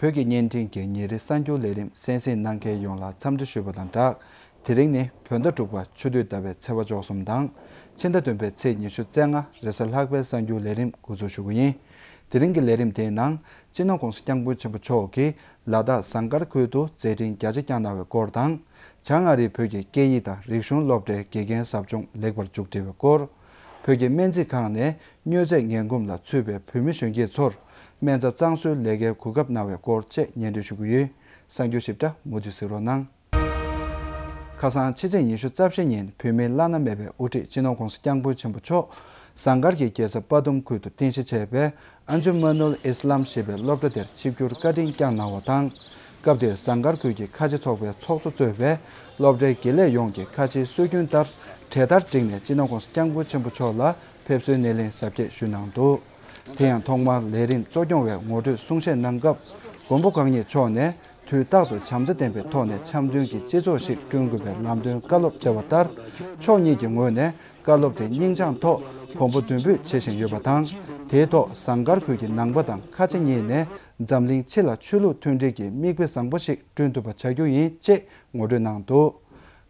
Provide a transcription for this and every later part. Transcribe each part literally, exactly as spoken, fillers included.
བོད་ཀྱི་བརྙན་འཕྲིན་གྱི་ཉིན་རེའི་གསར་འགྱུར་ལས་རིམ་གསན་གཟིགས་གནང་མཁན་ཡོངས་ལ་འཚམས་འདྲི་ཞུས་པ་དང་སྦྲགས། དེ་རིང་ནི་བོད་ཟླ་དྲུག་པ་ཆུ་སྟོད་ཟླ་བའི་ཚེས་པ་བཅུ་གསུམ་དང་། ཕྱི་ཟླ་བདུན་པའི་ཚེས་ཉི་ཤུ་རྩ་ལྔ་རེས་གཟའ་ལྷག་པའི་གསར་འགྱུར་ལས་རིམ་འགོ་འཛུགས་ཞུ་གི་ཡིན། དེ་རིང་གི་ལས་རིམ་དེའི་ནང་། སྤྱི་ནོར་༧གོང་ས་༧སྐྱབས་མགོན་ཆེན་པོ་མཆོག་གིས་ལ་དྭགས་ཟངས་དཀར་ཁུལ་དུ་མཛད་འཕྲིན་རྒྱ་ཆེ་བསྐྱངས་གནང་བའི་སྐོར་དང་། བྱང་ཨ་རིའི་བོད་ཀྱི་སྐད་ཡིག་དང་རིག་གཞུང་སློབ་གྲྭའི་དགེ་རྒན་ཟབ་སྦྱོང་ལེགས་པར་མཇུག་སྒྲིལ་བའི་སྐོར། བོད་ཀྱི་སྨན་རྩིས་ཁང་ནས་མྱོས་རྫས་ངན་གོམས་ལ་ཚུད་པའི་བོད་མི་གཞོན་སྐྱེས་ཚོར་སྨན་རྩྭ་གཙང་བཟོའི་ལས་ཀའི་གོ་སྐབས་གནང་བའི་སྐོར་བཅས་སྙན་སྒྲོན་ཞུ་གི་ཡོད། གསར་འགྱུར་ཞིབ་ཕྲ་མུ་མཐུད་གཟིགས་རོགས་གནང་། ཁ་སང་ཕྱི་ཚེས་ཉི་ཤུ་རྩ་བཞི་ཉིན་བོད་མིའི་བླ་ན་མེད་པའི་དབུ་ཁྲིད་སྤྱི་ནོར་༧གོང་ས་༧སྐྱབས་མགོན་ཆེན་པོ་མཆོག་ཟངས་དཀར་གྱི་རྒྱལ་ས་དཔའ་གཏུམ་ཁུལ་དུ་རྟེན་གཞི་བྱས་པའི་ཨན་ཇུ་མ་ནུལ་ཨིས་ལམ་ཞེས་པའི་སློབ་གྲྭ་དེར་ཆིབས་བསྒྱུར་བཀའ་དྲིན་བསྐྱངས་གནང་བ་དང་། སྐབས་དེར་ཟངས་དཀར་ཁུལ་གྱི་ཁ་ཆེ་ཚོགས་པའི་ཚོགས་གཙོ་གཙོས་པའི་སློབ་གྲྭའི་དགེ་ལས་ཡོངས་ཀྱི་ཁ་ཆེའི་སྲོལ་རྒྱུན་ལྟར་གྲལ་སྟར་བསྒྲིགས་ནས་སྤྱི་ནོར་༧གོང་ས་༧སྐྱབས་མགོན་ཆེན་པོ་མཆོག་ལ་ཕེབས་བསུའི་སྣེ་ལེན་གཟབ་རྒྱས་ཞུས་གནང་འདུག་དེ་ཡང་ཐོག་མར་ལས་རིམ་གཙོ་སྐྱོང་བས་ངོ་སྤྲོད་གསུང་བཤད་གནང་སྐབས། མགོན་པོ་གང་ཉིད་མཆོག་ནས་དུས་རྟག་ཏུ་བྱམས་བརྩེ་ལྡན་པའི་ཐོག་ནས་འཆམ་མཐུན་གྱི་སྤྱི་ཚོགས་ཤིག་བསྐྲུན་དགོས་པའི་ལམ་སྟོན་བཀའ་སློབ་སྩལ་བ་ལྟར། མཆོག་ཉིད་ཀྱི་ངོས་ནས་བཀའ་སློབ་དེ་སྙིང་བཅངས་ཐོག་གོང་བུ་མདུན་སྤོས་བྱེད་བཞིན་ཡོད་པ་དང་། དེའི་ཐོག་ཟངས་དཀར་ཁུལ་གྱི་ནང་པ་དང་ཁ་ཆེ་གཉིས་ནས་འཛམ་གླིང་སྤྱི་ལ་ཆོས་ལུགས་མཐུན་སྒྲིལ་གྱི་མིག་དཔེ་བཟང་པོ་ཞིག་བསྐྲུན་ཐུབ་པ་བྱ་རྒྱུ་ཡིན་ཅེས་ངོ་སྤྲོད་གནང་འདུག་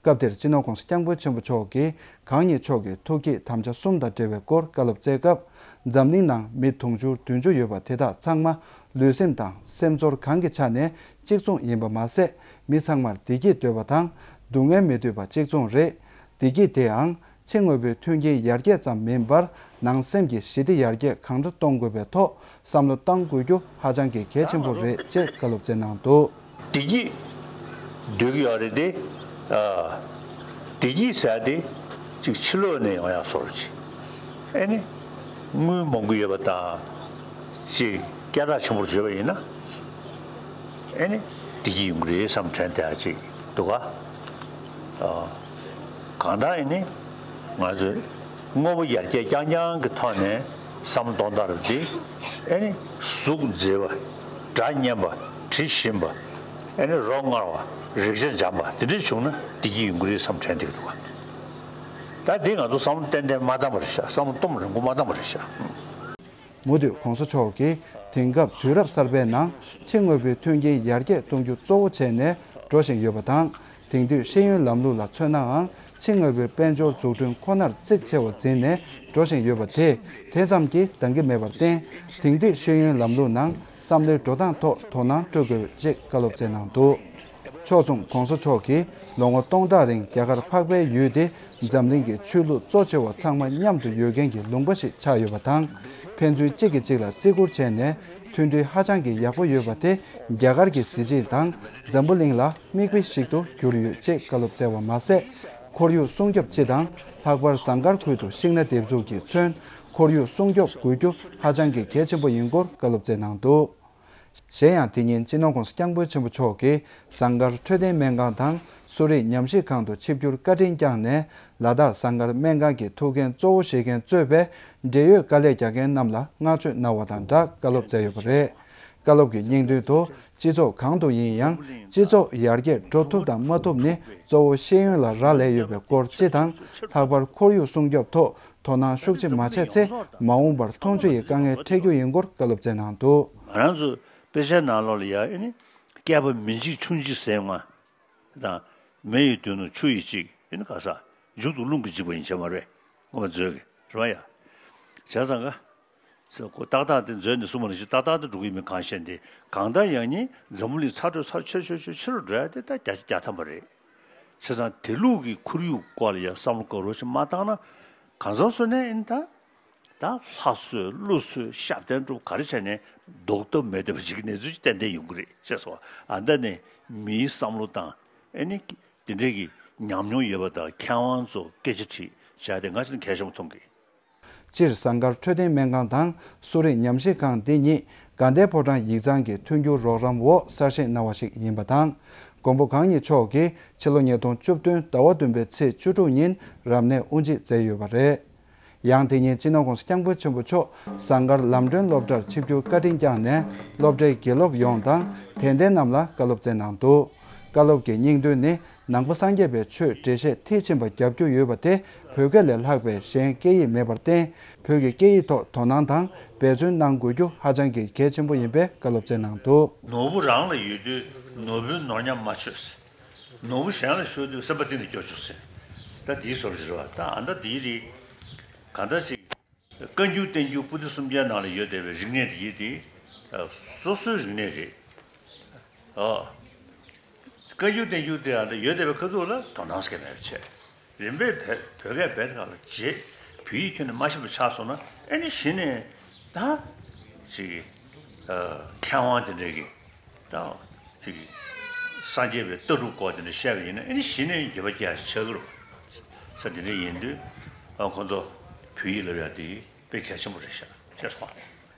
སྐབས་དེར་སྤྱི་ནོར་༧གོང་ས་༧སྐྱབས་མགོན་ཆེན་པོ་མཆོག་གིས་གང་ཉིད་མཆོག་གི་ཐུགས་བསྐྱེད་དམ་བཅའ་གསུམ་དང་འབྲེལ་བའི་སྐོར་བཀའ་སློབ་སྩལ་སྐབས། འཛམ་གླིང་ནང་མི་དུང་ཕྱུར་བདུན་ཅུ་ཡོད་པ་དེ་དག་ཚང་མ་ལུས་སེམས་དང་སེམས་ཚོར་གང་གི་ཆ་ནས་གཅིག་མཚུངས་ཡིན་པ་མ་ཟད། མི་ཚང་མར་བདེ་སྐྱིད་འདོད་པ་དང་སྡུག་བསྔལ་མི་འདོད་པ་གཅིག་མཚུངས་རེད། བདེ་སྐྱིད་དེའང་ཕྱི་དངོས་པོའི་མཐུན་རྐྱེན་ཡར་རྒྱས་ཙམ་མིན་པར། ནང་སེམས་ཀྱི་ཞི་བདེ་ཡར་རྒྱས་གང་འདྲ་གཏོང་དགོས་པའི་ཐོག་བསམ་བློ་གཏང་དགོས་རྒྱུ་ཧ་ཅང་གི་གལ་ཆེན་པོ་རེད་ཅེས་བཀའ་སློབ་སྩལ་གནང་འདུག་བདེ་སྐྱིད་འདོད་ཀྱི་ཡོད་རེད་དེ། ཨ། བདེ་སྐྱིད་ཟེར་ཡ་དེ་ཅིག་ཕྱི་ལོགས་ནས་ཡོང་ཡ་བཟོ་འདྲ་ཅིག་ཨེ་ནི། དངུལ་མང་པོ་ཡོད་པ་དང་། ཅིག་སྐད་གྲགས་ཆེན་པོར་བརྗོད་པ་ཡིན་ན། ཨེ་ནི། བདེ་སྐྱིད་ཡོང་གི་རེད་བསམ་དྲན་བསྡད་ཡ་ཅིག་འདུག་ག་ཨ། གང་ལྟར་ཨེ་ནི། ང་ཚོས་དངོས་པོ་ཡར་རྒྱས་རྐྱང་རྐྱང་གི་ཐོག་ནས་བསམ་བློ་གཏོང་སྟངས་རེད་དེ། ཨེ་ནི། གཟུགས་མཛེས་པ། སྒྲ་སྙན་པ། དྲི་ཞིམ་པ། ཨེ་ནི་རོ་མངར་བ། རེག་བྱ་འཇམ་པ་དེ་འདྲ་བྱུང་ན་བདེ་སྐྱིད་ཡོང་གི་རེད་བསམ་དྲན་བསྡད་ཀྱི་འདུག་ག་ད་འདི་ང་ཚོ་བསམ་བློ་ཏན་ཏན་མ་བཏང་བ་རེད་ཤག་བསམ་བློ་གཏོང་རིང་པོ་མ་བཏང་བ་རེད་ཤག་མུ་མཐུད་༧གོང་ས་མཆོག་གིས་དེང་སྐབས་དུས་རབས་གསར་པའི་ནང་ཕྱི་དངོས་པོའི་མཐུན་རྐྱེན་ཡར་རྒྱས་གཏོང་རྒྱུ་གཙོ་བོ་བྱས་ནས་འགྲོ་བཞིན་ཡོད་པ་དང་། དེང་དུས་ཤེས་ཡོན་ལམ་ལུགས་ལ་མཚོན་ནའང་ཕྱི་དངོས་པོའི་དཔལ་འབྱོར་འཛུགས་སྐྲུན་ཁོ་ནར་གཙིགས་ཆེ་བ་འཛིན་ནས་འགྲོ་བཞིན་ཡོད་པ་དེས་དེ་ཙམ་གྱིས་འདང་གི་མེད་པར་བརྟེན། དེང་དུས་ཤེས་ཡོན་ལམ་ལུགས་ནང་བསམ་བློའི་འགྲོ་སྟངས་ཐོག་དོ་སྣང་སྤྲོད་དགོས་ཅེས་བཀའ་སློབ་སྩལ་གནང་འདུག་ཕྱོགས་མཚུངས་༧གོང་ས་མཆོག་གིས་ལོ་ངོ་སྟོང་ཕྲག་རིང་རྒྱ་གར་འཕགས་པའི་ཡུལ་དེ་འཛམ་གླིང་གི་ཆོས་ལུགས་གཙོ་ཆེ་བ་ཚང་མ་མཉམ་དུ་ཡོད་མཁན་གྱི་ལུང་པ་ཞིག་ཆགས་ཡོད་པ་དང་། ཕན་ཚུན་གཅིག་གིས་གཅིག་ལ་བརྩི་བཀུར་བྱས་ནས་མཐུན་སྒྲིལ་ཧ་ཅང་གི་ཡག་པོ་ཡོད་པ་དེ་རྒྱ་གར་གྱི་གཟི་བརྗིད་དང་འཛམ་བུ་གླིང་ལ་མིག་དཔེ་ཞིག་ཏུ་གྱུར་ཡོད་ཅེས་བཀའ་སློབ་སྩལ་བ་མ་ཟད། ཁོར་ཡུག་སྲུང་སྐྱོབ་སྤྱི་དང་ལྷག་པར་ཟངས་དཀར་ཁུལ་དུ་ཤིང་སྣ་འདེབས་འཛུགས་ཀྱིས་མཚོན་ཁོར་ཡུག་སྲུང་སྐྱོབ་དགོས་རྒྱུ་ཧ་ཅང་གི་གལ་ཆེན་པོ་ཡིན་སྐོར་བཀའ་སློབ་སྩལ་གནང་འདུག་གཞན་ཡང་དེ་ཉིན་སྤྱི་ནོར་༧གོང་ས་༧སྐྱབས་མགོན་ཆེན་པོ་མཆོག་གིས་ཟངས་དཀར་འཕྲོད་བསྟེན་སྨན་ཁང་དང་གསོ་རིག་ཉམས་ཞིབ་ཁང་དུ་ཆིབས་བསྒྱུར་བཀའ་དྲིན་བསྐྱངས་ནས། ལ་དྭགས་ཟངས་དཀར་སྨན་ཁང་གི་ཐུགས་འགན་གཙོ་བོ་བཞེས་མཁན་གཙོས་པའི་འབྲེལ་ཡོད་དཀའ་ལས་རྒྱག་མཁན་རྣམས་ལ་བསྔགས་བརྗོད་གནང་བ་དང་སྦྲགས་བཀའ་སློབ་སྩལ་ཡོད་པ་རེད། བཀའ་སློབ་ཀྱི་སྙིང་དོན་དུ། སྤྱི་ཚོགས་གང་དུ་ཡིན་ཡང་སྤྱི་ཚོགས་ཡར་རྒྱས་འགྲོ་ཐུབ་དང་མ་ཐུབ་ནི་གཙོ་བོ་ཤེས་ཡོན་ལ་རག་ལས་ཡོད་པའི་སྐོར་སྤྱི་དང་། ལྷག་པར་ཁོར་ཡུག་སྲུང་སྐྱོབ་ཐོག་དོ་སྣང་ཤུགས་ཆེ་མ་བྱས་ཚེ་མ་འོངས་པར་མཐོང་ཆོས་ཡི་དཀའ་ངལ་འཕྲད་རྒྱུ་ཡིན་སྐོར་བཀའ་སློབ་སྩལ་གནང་འདུག་ང་རང་ཚོ་དཔེ་ཆའི་ནང་ལོགས་ལ་ཡང་ཨེ་ནི་བསྐལ་པ་མི་འཇིག་ཆུང་འཇིག་ཟེར་ཡོང་ང་དང་། མེ་ཡི་མདུན་དུ་ཆུ་ཡིས་འཇིག་ཨེ་ནི་ག་ས་མཇུག་ཏུ་རླུང་གིས་འཇིག་པ་ཡིན་ཆེ་མ་རེད། ངོ་མ་མཛོད་ཀྱི་རེད་བ་ཡ། བྱས་ཙང་ག་ས་ཁོ་ཏག་ཏག་དེ་མཛོད་ནས་གསུངས་པ་ནང་བཞིན་ཏག་ཏག་ཏུ་འགྲོ་གི་མིན་གང་ཤེས་ཏེ། གང་ལྟར་ཡང་ནི་འཛམ་བུ་གླིང་ཚ་དྲོད་ཚ་ཆེ་ཆེ་ཆེ་ཆེ་རུ་འགྲོ་ཡ་དེ་ད་བརྒྱ་ཆ་བརྒྱ་ཐམ་པ་རེད། བྱས་ཙང་དེ་ལུགས་ཀྱི་ཁོར་ཡུག་སྐོར་ལ་ཡང་བསམ་བློ་ག་རོ་ཞིག་མ་བཏང་ན། གང་ཟག་སུ་ནས་ཡིན་ད། ད་ལྷ་གསོས་ཀླུ་གསོས་ཤ་བརྟན་སྒྲུབ་ག་རེ་བྱས་ནས་ལྡོག་ཐབས་མེད་བསྡད་པ་ཅིག་གི་གནས་ཚུལ་ཅིག་ཏན་ཏན་ཡོང་གི་རེད་ཅེས་སོ། ཨ་ད་ནི་མིའི་བསམ་བློ་དང་ཨེ་ནི་དེ་འདྲས་ཀྱི་ཉམས་མྱོང་ཡོད་པ་དང་མཁས་དབང་ཚོ་སྐད་ཆ་དྲིས་བྱས་ཏེ་ང་ཚོ་ནི་གལ་ཆེན་པོ་མཐོང་གི། སྤྱིར་ཟངས་དཀར་འཕྲོད་བསྟེན་སྨན་ཁང་དང་གསོ་རིག་ཉམས་ཞིབ་ཁང་འདི་གཉིས་དགའ་ལྡན་ཕོ་བྲང་ཡིག་ཚང་གི་མཐུན་འགྱུར་རོགས་རམ་འོག་གསར་བཞེངས་གནང་བ་ཞིག་ཡིན་པ་དང་། མགོན་པོ་གང་ཉིད་མཆོག་གིས་ཕྱི་ལོ་ཉིས་སྟོང་བཅུ་བདུན་ཟླ་བ་བདུན་པའི་ཚེས་བཅུ་དྲུག་ཉིན་རབ་གནས་དབུ་འབྱེད་མཛད་ཡོད་པ་རེད། ཡང་དེ་ཉིན་སྤྱི་ནོར་༧གོང་ས་༧སྐྱབས་མགོན་ཆེན་པོ་མཆོག་ཟངས་དཀར་ལམ་སྒྲོན་སློབ་གྲྭར་ཆིབས་བསྒྱུར་བཀའ་དྲིན་བསྐྱངས་ནས། སློབ་གྲྭའི་དགེ་སློབ་ཡོངས་དང་དད་ལྡན་རྣམས་ལ་བཀའ་སློབ་སྩལ་གནང་འདུག་བཀའ་སློབ་ཀྱི་སྙིང་དོན་ནི། ནང་པ་སངས་རྒྱས་པའི་ཆོས་འགྲེལ་བཤད་མཐིལ་ཕྱིན་པ་རྒྱབ་སྐྱོར་ཡོད་པ་དེ་བོད་སྐད་ལས་ལྷག་པའི་གཞན་སྐད་ཡིག་མེད་པར་བརྟེན། བོད་ཀྱི་སྐད་ཡིག་ཐོག་དོ་སྣང་དང་འབད་བརྩོན་གནང་དགོས་རྒྱུ་ཧ་ཅང་གི་གལ་ཆེན་པོ་ཡིན་པའི་བཀའ་སློབ་སྩལ་གནང་འདུག། ནོར་བུ་རང་ལ་ཡོད་དུས་ནོར་བུའི་ནོར་ཉམས་མ་ཆོད་ཟེར། ནོར་བུ་གཞན་ལ་ཤོར་དུས་སེམས་པ་གཏིང་ནས་སྐྱོ་བཅུག་ཟེར། ད་འདིའི་བཟོ་འདྲ་ཞིག་རེད་བ། ད་ཨ་ད་འདིའི་རིགས་གང་ལྟར་ཅིག་བཀའ་འགྱུར་བསྟན་འགྱུར་པོ་ཏི་སུམ་བརྒྱ་ནང་ལ་ཡོད་བསྡད་པའི་རིག་གནས་དེ་ཡིན་ཏེ། སོ་སོའི་རིག་གནས་རེད། ཨ། བཀའ་འགྱུར་བསྟན་འགྱུར་དེ་ཨ་ད་ཡོད་བསྡད་པའི་ཁ་ཐུག་ལ་དོ་སྣང་སྐྱེ་མེད་པ་བྱས། རིམ་པས་བོད་བོད་སྐད་བེད་ཀ་ལ་བརྗེད། བོད་ཡིག་ཁྱོན་ནས་མ་ཤེས་པ་ཆགས་སོང་ན་ཨེ་ནི་གཞི་ནས་ད་ཅིག་ཨ་མཁས་དབང་དེ་འདྲས་ཀྱིས་ད་ཅིག་སངས་རྒྱས་པའི་ལྟ་གྲུབ་སྐོར་དེ་འདྲ་བཤད་པ་ཡིན་ན་ཨེ་ནི་གཞི་ནས་འགྱོད་པ་སྐྱེ་ཡ་ཆགས་ཀྱི་རེད་ས། དེ་འདྲ་ཡིན་དུས་ཨ་ཁོང་ཚོ་བོད་ཡིག་ལབ་ཡ་དེ་དཔེ་གལ་ཆེན་པོ་རེད་ཤག་ཅེས་གསུངས།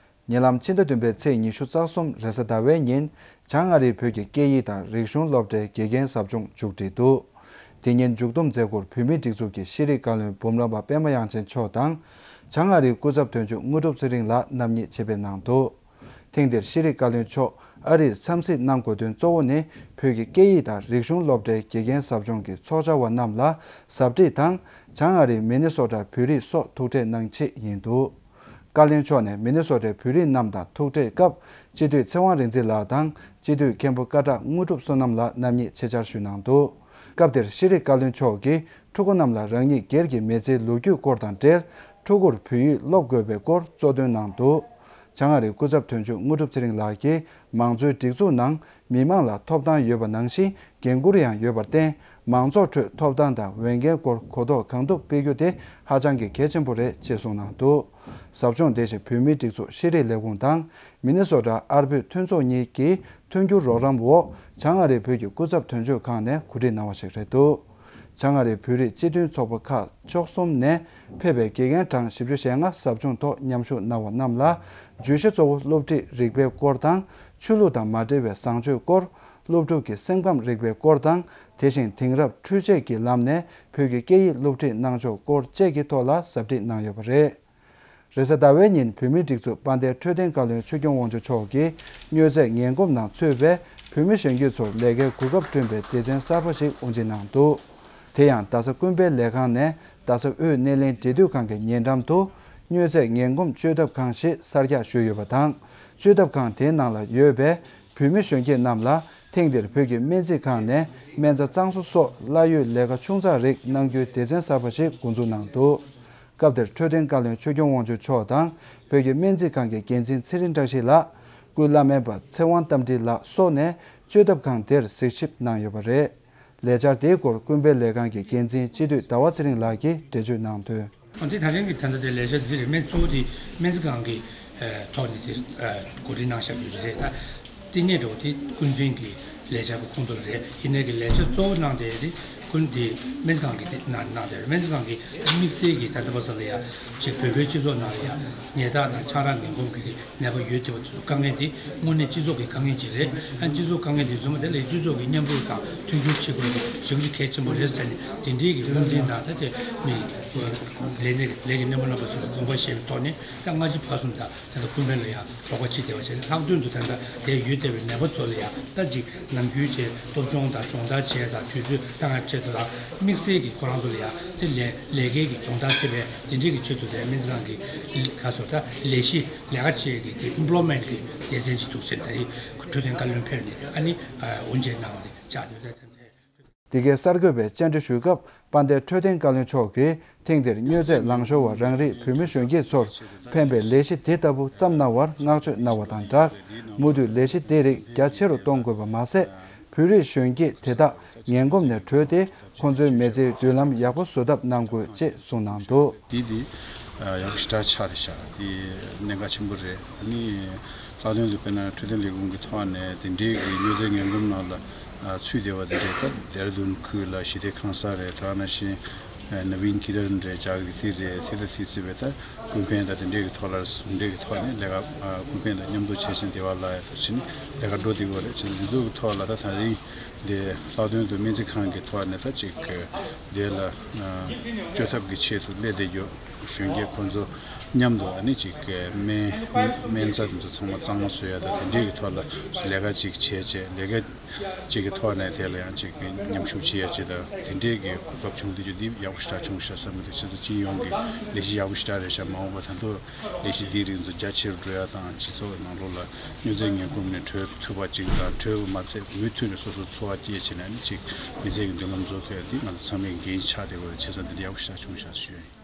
ཉེ་ལམ་ཕྱི་ཟླ་བདུན་པའི་ཚེས་ཉི་ཤུ་རྩ་གསུམ་རེས་གཟའ་ཟླ་བའི་ཉིན་བྱང་ཨ་རིའི་བོད་ཀྱི་སྐད་ཡིག་དང་རིག་གཞུང་སློབ་གྲྭའི་དགེ་རྒན་ཟབ་སྦྱོང་མཇུག་བསྒྲིལ་འདུག། དེ་ཉིན་མཇུག་བསྡོམས་མཛད་སྒོར་བོད་མིའི་སྒྲིག་འཛུགས་ཀྱི་ཤེས་རིག་བཀའ་བློན་འབུམ་རམས་པ་པད་མ་དབྱངས་ཅན་མཆོག་དང་། བྱང་ཨ་རིའི་སྐུ་ཚབ་དོན་གཅོད་དངོས་གྲུབ་ཚེ་རིང་ལགས་རྣམ་གཉིས་ཆེད་ཕེབས་གནང་འདུག། ཐེངས་འདིར་ཤེས་རིག་བཀའ་བློན་མཆོག་ཨ་རིར་འཚམས་གཟིགས་གནང་དགོས་དོན་གཙོ་བོ་ནི་བོད་ཀྱི་སྐད་ཡིག་དང་རིག་གཞུང་སློབ་གྲྭའི་དགེ་རྒན་ཟབ་སྦྱོང་གི་ཚོགས་བཅར་བ་རྣམས་ལ་ཟབ་ཁྲིད་དང་། བྱང་ཨ་རིའི་མི་ནི་སོ་ཊ་བོད་རིགས་སོགས་ཐུག་འཕྲད་གནང་ཆེད་ཡིན་འདུག། བཀའ་བློན་མཆོག་ནས་མི་ནི་སོ་ཊའི་བོད་རིགས་རྣམས་དང་ཐུག་འཕྲད་སྐབས་སྤྱི་འཐུས་ཚེ་དབང་རིག་འཛིན་ལགས་དང་སྤྱི་འཐུས་མཁན་པོ་སྐད་གྲགས་དངོས་གྲུབ་བསོད་ནམས་ལགས་རྣམ་གཉིས་ཆེད་བཅར་ཞུས་གནང་འདུག། སྐབས་དེར་ཤེས་རིག་བཀའ་བློན་མཆོག་གིས་ཕྲུ་གུ་རྣམས་ལ་རང་ཉིད་སྒེར་གྱི་མི་ཚེའི་ལོ་རྒྱུས་སྐོར་དང་འབྲེལ་ཕྲུ་གུར་བོད་ཡིག་སློབ་དགོས་པའི་སྐོར་གཙོ་འདོན་གནང་འདུག། བྱང་ཨ་རིའི་སྐུ་ཚབ་དོན་གཅོད་དངོས་གྲུབ་ཚེ་རིང་ལགས་ཀྱིས་མང་གཙོའི་སྒྲིག་འཛུགས་ནང་མི་མང་ལ་ཐོབ་ཐང་ཡོད་པ་ནང་བཞིན་འགན་འཁུར་ཡང་ཡོད་པར་བརྟེན། མང་ཚོགས་ཁྲོད་ཐོབ་ཐང་དང་འོས་འགན་སྐོར་གོ་རྟོགས་གང་ཐུབ་སྤེལ་རྒྱུ་དེ་ཧ་ཅང་གི་གལ་ཆེན་པོ་རེད་ཅེས་གསུངས་གནང་འདུག། ཟབ་སྦྱོང་དེ་བཞིན་བོད་མིའི་སྒྲིག་འཛུགས་ཤེས་རིག་ལས་ཁུངས་དང་མི་ནི་སོ་ཊ་ཨར་བོད་མཐུན་ཚོགས་གཉིས་ཀྱི་མཐུན་འགྱུར་རོགས་རམ་འོག་བྱང་ཨ་རིའི་བོད་ཀྱི་སྐུ་ཚབ་དོན་གཅོད་ཁང་ནས་གོ་སྒྲིག་གནང་བ་ཞིག་རེད་འདུག། བྱང་ཨ་རིའི་བོད་རིགས་སྤྱི་མཐུན་ཚོགས་པ་ཁག་བཅུ་གསུམ་ནས་ཕེབས་པའི་དགེ་རྒན་གྲངས་བཞི་བཅུ་ཞེ་ལྔ་ཟབ་སྦྱོང་ཐོག་མཉམ་ཞུགས་གནང་བ་རྣམས་ལ་བརྗོད་གཞི་གཙོ་བོ་སློབ་ཁྲིད་རིག་པའི་སྐོར་དང་ཆོས་ལུགས་དང་མ་འབྲེལ་བའི་བཟང་སྤྱོད་སྐོར། སློབ་ཕྲུག་གི་སེམས་ཁམས་རིག་པའི་སྐོར་དང་དེ་བཞིན་དེང་རབས་འཕྲུལ་ཆས་ཀྱི་ལམ་ནས་བོད་ཀྱི་སྐད་ཡིག་སློབ་ཁྲིད་གནང་ཕྱོགས་སྐོར་བཅས་ཀྱི་ཐོག་ལ་ཟབ་ཁྲིད་གནང་ཡོད་པ་རེད། རེས་གཟའ་ཟླ་བའི་ཉིན་བོད་མིའི་སྒྲིག་འཛུགས་དཔལ་ལྡན་འཕྲོད་བསྟེན་བཀའ་བློན་ཆོས་སྐྱོང་དབང་ཕྱུག་མཆོག་གིས་མྱོས་རྫས་ངན་གོམས་ནང་ཚུད་པའི་བོད་མི་གཞོན་སྐྱེས་ཚོར་ལས་ཀའི་གོ་སྐབས་བསྐྲུན་པའི་སྡེ་ཚན་གསར་པ་ཞིག་དབུ་འབྱེད་གནང་འདུག། དེ་ཡང་རྡ་ས་ཀུན་ཕན་ལས་ཁང་ནས་རྡ་ས་དབུས་སྣེ་ལེན་འབྲེལ་མཐུད་ཁང་གི་ཉེ་འགྲམ་དུ་མྱོས་རྫས་ངན་གོམས་བཅོས་ཐབས་ཁང་ཞིག་གསར་རྒྱག་ཞུས་ཡོད་པ་དང་། བཅོས་ཐབས་ཁང་དེའི་ནང་ལ་ཡོད་པའི་བོད་མི་གཞོན་སྐྱེས་རྣམས་ལ་ཐེངས་འདིར་བོད་ཀྱི་སྨན་རྩིས་ཁང་ནས་སྨན་རྩྭ་གཙང་བཟོ་སོགས་གླ་ཡོད་ལས་ཀ་ཆུང་ཙག་རིགས་གནང་རྒྱུའི་སྡེ་ཚན་གསར་པ་ཞིག་འགོ་འཛུགས་གནང་འདུག། སྐབས་དེར་འཕྲོད་བསྟེན་བཀའ་བློན་ཆོས་སྐྱོང་དབང་ཕྱུག་མཆོག་དང་བོད་ཀྱི་སྨན་རྩིས་ཁང་གི་འགན་འཛིན་ཚེ་རིང་བཀྲ་ཤིས་ལགས། སྐུའི་བླ་སྨན་པ་ཚེ་དབང་རྟ་མགྲིན་ལགས་སོགས་ནས་བཅོས་ཐབས་ཁང་དེར་གཟིགས་ཞིབ་གནང་ཡོད་པ་རེད། ལས་འཆར་དེའི་སྐོར་ཀུན་ཕན་ལས་ཁང་གི་འགན་འཛིན་སྤྱི་འཐུས་ཟླ་བ་ཚེ་རིང་ལགས་ཀྱིས་འགྲེལ་བརྗོད་གནང་དོན། འདི་ད་རིང་གི་ད་ལྟ་དེ་ལས་འཆར་འདི་རེད། སྨན་གཙོ་བོ་དེ་སྨན་རྩིས་ཁང་གི་ཐོག་ནས་དེ་གོ་སྒྲིག་གནང་བཞག་རྒྱུ་རེད། ད་བསྟི་གནས་འདྲ་བོ་དེ་ཀུན་ཕན་གྱི་ལས་འཆར་གྱི་ཁོངས་གཏོགས་རེད། ཡིན་ནའི་གི་ལས་འཆར་གཙོ་བོ་གནང་བསྡད་དེ་ཀུན་དེ་སྨན་རྩིས་ཁང་གི་དེ་གནང་གནང་བསྡད་རེད། སྨན་རྩིས་ཁང་གི་དམིགས་བསལ་གྱི་ད་ལྟ་བར་ས་ལ་ཡ་ཅིག་བོད་པའི་སྤྱི་ཚོགས་ནང་ལ་ཡ་ཉལ་ཐ་དང་ཆང་རག་ངན་གོམས་ཀྱི་ནད་པ་ཡོད་བསྡད་པ་དེ་ཚོ་དཀའ་ངལ་དེ་དངོས་གནས་སྤྱི་ཚོགས་ཀྱི་དཀའ་ངལ་ཅིག་རེད། ཨ་སྤྱི་ཚོགས་དཀའ་ངལ་དེ་ཚོ་མ་དེ་ལས་སྤྱི་ཚོགས་ཀྱི་མཉམ་རུབ་དང་མཐུན་འགྱུར་བྱེད་དགོས་རྒྱུ་ཞེ་པོ་ཅིག་གལ་ཆེན་པོ་རེད་ཟེར་ནས་དེ་འདྲའི་གི་དབུ་འཛིན་དང་ད་དེ་མི་ལས་སྣེ་ལས་ཀྱི་སྣེ་མོ་རྣམ་པ་ཚོས་དགོངས་པ་བཞེས་པའི་ཐོག་ནས་ད་སྔ་ཕྱི་བར་གསུམ་དང་ད་ལྟ་ཀུན་ཕན་ལ་ཡང་རོགས་པ་བྱེད་བསྡད་པ་བྱས་ནས་ལྷག་དོན་དུ་ད་ལྟ་དེ་ཡོད་བསྡད་པའི་ནད་པ་ཚོ་ལ་ཡང་ད་ཅིག་ནམ་རྒྱུན་བྱས་སློབ་སྦྱོང་དང་སྦྱོང་བརྡར་བྱས་དང་དུས་ཚོད་བཏང་ཡ་ཆེད་དུ་དང་དམིགས་བསལ་གྱི་ཁོ་རང་ཚོ་ལ་ཡང་ཚེ་ལས་ལས་ཀའི་གི་སྦྱོང་བརྡར་ཐེབས་པའི་དེ་འདྲའི་གི་ཆེད་དུ་དེ་སྨན་རྩིས་ཁང་གི་ག་སོ་ད་ལས་གཞི་ལས་ཀ་བྱེད་ཀྱི་དེ་ཨེམ་པོལོའི་མེན་ཊི་གི་སྡེ་ཚན་ཅིག་འདུག་ཟེར་ད་རེས་འཕྲོད་བསྟེན་བཀའ་བློན་ཕེབས་ནས་ཨ་ནི་དབུ་འབྱེད་གནང་བ་དེ་ཆགས་ཡོད་རེད། ད་ལྟ་འདི་གའི་གསར་འགོད་པས་བཅར་འདྲི་ཞུས་སྐབས་དཔལ་ལྡན་འཕྲོད་བསྟེན་བཀའ་བློན་མཆོག་གིས་ཐེངས་འདིར་མྱོས་རྫས་ལང་ཤོར་བ་རང་རིགས་བོད་མི་གཞོན་སྐྱེས་ཚོར་ཕན་པའི་ལས་གཞི་དེ་ལྟ་བུ་བརྩམས་གནང་བར་བསྔགས་བརྗོད་གནང་བ་དང་སྦྲགས། མུ་མཐུད་ལས་གཞི་དེ་རིགས་རྒྱ་ཆེ་རུ་གཏོང་དགོས་པ་མ་ཟད། བོད་རིགས་གཞོན་སྐྱེས་དེ་དག་ངན་གོམས་ནས་གྲོལ་ཏེ་ཁོང་ཚོའི་མི་ཚེའི་མདུན་ལམ་ཡག་པོ་བཟོ་ཐབས་གནང་དགོས་ཅེས་གསུངས་གནང་འདུག། འདི་འདི་ཡག་པོ་ཞེ་དྲག་ཆགས་བསྡད་ཤག། འདི་གནད་འགག་ཆེན་པོ་རེད། ཨ་ནི་ལྷག་དོན་དུ་དཔེར་ན་འཕྲོད་བསྟེན་ལས་ཁུངས་ཀྱི་ཐོག་ནས་དེ་འདྲའི་གི་མྱོས་རྫས་ངན་གོམས་ནང་ལ་ཚུད་བསྡད་པ་དེ་འདྲའི་སྐབས་ལྡེ་ར་ལྡུན་ཁུལ་ལ་ཞི་བདེ་ཁང་གསར་རེད། ད་ནང་བཞིན་ནབ་ཡིན་ཀི་རན་རེད། ཇག་གི་ཏི་རེད། དེ་དང་དེ་བརྩིས་པའི་ད་ཀུན་ཕན་དང་དེ་འདྲའི་གི་ཐོག་ལ་ཟུང་འབྲེལ་གྱི་ཐོག་ནས་ལས་ཀ་ཨ་ཀུན་ཕན་དང་མཉམ་དུ་བྱས་ཤིང་འབྲེལ་བ་ལ་ཡ་ཐུག་ཕྱིན་ལས་ཀ་འགྲོ་བསྡད་ཡོད་རེད། བྱས་ཙང་འདི་ཚོ་གི་ཐོག་ལ་ད་ད་རིང་འདི་ལྷག་དོན་དུ་སྨན་རྩིས་ཁང་གི་ཐོག་ནས་ད་ཅིག་འདི་ལ་ཨ་བཅོས་ཐབས་ཀྱི་ཆེད་དུ་སླེབས་བསྡད་ཡོད། གཞོན་སྐྱེས་ཁོང་ཚོ་ མཉམ་དུ་ཨ་ནི་ཅིག་སྨན་སྨན་རྩྭ་དེ་ཚོ་ཚང་མ་གཙང་མ་བཟོ་ཡ་དང་དེ་འདྲའི་གི་ཐོག་ལ་ལས་ཀ་ཅིག་བྱས་བྱས་ལས་ཀ་ཅིག་གི་ཐོག་ནས་དེ་ལ་ཡང་ཅིག་མཉམ་ཞུགས་བྱེད་ཡ་ཅིག་དང་དེ་འདྲའི་གི་གོ་སྐབས་བྱུང་དུས་ཅིག་འདི་ཡག་པོ་ཞེ་དྲག་བྱུང་ཤག་བསམ་གི་འདུག་བྱས་ཙང་སྤྱི་ཡོངས་ཀྱི་ལས་གཞི་ཡག་པོ་ཞེ་དྲག་རེད་ཤག་མ་འོངས་པ་ད་དུང་ལས་གཞི་འདིའི་རིགས་ཚོ་རྒྱ་ཆེ་རུ་འགྲོ་ཡ་དང་སྤྱི་ཚོགས་ནང་ལོགས་ལ་སྨྱོ་རྫས་ངན་གོམས་ནས་གྲོལ་ཐུབ་པ་ཅིག་དང་གྲོལ་བ་མ་ཚད་མུ་མཐུད་ནས་སོ་སོ་འཚོ་བ་སྐྱེལ་བྱས་ནས་ཨ་ནི་ཅིག་མི་ཚེ་གི་མདུན་ལམ་འཛུགས་ཐུབ་ཡ་འདི་ང་ཚོ་ཚང་མའི་འགན་ཆགས་བསྡད་ཡོད་རེད། བྱས་ཙང་འདི་འདྲ་ཡག་པོ་ཞེ་དྲག་བྱུང་ཤག་ཞུ་ཡ་ཡིན།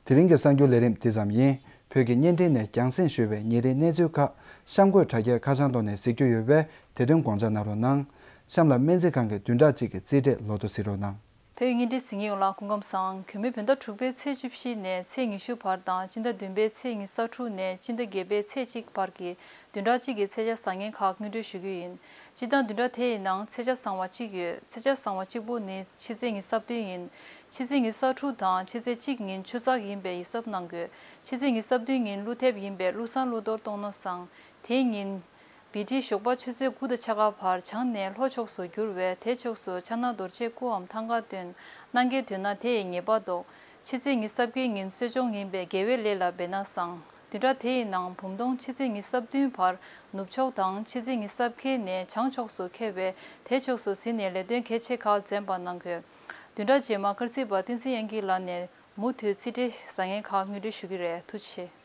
དེ་རིང་གི་གསར་འགྱུར་ལས་རིམ་འདི་ཙམ་ཡིན། བོད་ཀྱི་བརྙན་འཕྲིན་ནས་རྒྱང་སྲིང་ཞུས་པའི་ཉིན་རེའི་གནས་ཚུལ་ཁག་གཤམ་འཁོད་དྲ་རྒྱའི་ཁ་བྱང་ཐོག་ནས་གཟིགས་རྒྱུ་ཡོད་པས་དེ་དོན་དགོངས་འཇགས་གནང་རོགས་གནང་། གཤམ་ལ་སྨན་རྩིས་ཁང་གི་བདུན་ཕྲག་གཅིག་གི་རྩིས་ཁྲའི་ལོ་ཐོ་གཟིགས་རོགས་གནང་། བོད་བརྙན་འཕྲིན་གཟིགས་མཁན་ཡོངས་ལ་སྐུ་ཁམས་བཟང་། གུས་མོས་བོད་ཟླ་དྲུག་པའི་ཚེས་བཅུ་བཞི་ནས་ཚེས་ཉི་ཤུ་བར་དང་སྤྱི་ཟླ་བདུན་པའི་ཚེས་ཉི་ཤུ་རྩ་དྲུག་ནས་སྤྱི་ཟླ་བརྒྱད་པའི་ཚེས་གཅིག་བར་གྱི་བདུན་ཕྲག་གཅིག་གི་ཚེས་ཆ་བཟང་ངན་ཁག་སྔོན་འགྲོ་ཞུ་རྒྱུ་ཡིན། སྤྱིར་བཏང་བདུན་ཕྲག་དེ་ཡི་ནང་ཚེས་ཆ་བཟང་བ་གཅིག་ཡོད། ཚེས་ཆ་བཟང་བ་གཅིག་པོ་ནི་ཕྱི་ཚེས་ཉི་ཤུ་རྩ་བདུན་ཡིན། ཕྱི་ཚེས་ཉི་ཤུ་རྩ་དྲུག་དང་ཕྱི་ཚེས་གཅིག་ཉིན་ཆུ་ཚགས་ཡིན་པའི་ཡིད་གཟབ་གནང་དགོས། ཕྱི་ཚེས་ཉི་ཤུ་རྩ་བདུན་ཉིན་ཀླུ་ཐེབས་ཡིན་པས་ཀླུ་བཟང་ཀླུ་གཏོར་གཏོང་ན་བཟང་། དེ་ཉིན་བི་ཏི་ཞོགས་པ་ཆུ་ཚོད་དགུ་དང་ཕྱེད་ཀ་བར་བྱང་ནས་ལྷོ་ཕྱོགས་སུ་བསྒྱུར་བས་དེ་ཕྱོགས་སུ་ཕྱག་ན་རྡོ་རྗེའི་སྐུའམ་ཐང་ཀ་སྟོན། གནང་གལ་འདོད་ན་དེ་ཡི་ཉེས་པ་བཟློག་ཕྱི་ཚེས་ཉི་ཤུ་རྩ་བརྒྱད་ཉིན་གསོ་སྦྱོང་ཡིན་པས་དགེ་བའི་ལས་ལ་འབད་ན་བཟང་། བདུན་ཕྲག་དེ་ཡི་ནང་བུམ་སྟོང་ཕྱི་ཚེས་ཉི་ཤུ་རྩ་བདུན་བར་ནུབ་ཕྱོགས་དང་ཕྱི་ཚེས་ཉི་ཤུ་རྩ་བརྒྱད་ནས་བྱང་ཕྱོགས་སུ་འཁེལ་བས་དེ་ཕྱོགས་སུ་གཟིགས་ནས་ལས་དོན་གལ་ཆེ་ཁག་འཛེམ་པ་གནང་དགོས། བདུན་ཕྲག་རྗེས་མ་སྐར་རྩིས་པ་བསྟན་འཛིན་དབྱངས་སྐྱིད་ལགས་ནས་མུ་མཐུད་རྩིས་ཁྲའི་བཟང་ངན་ཁག་སྔོན་འགྲོ་ཞུ་གི་རེད། ཐུགས་རྗེ་ཆེ།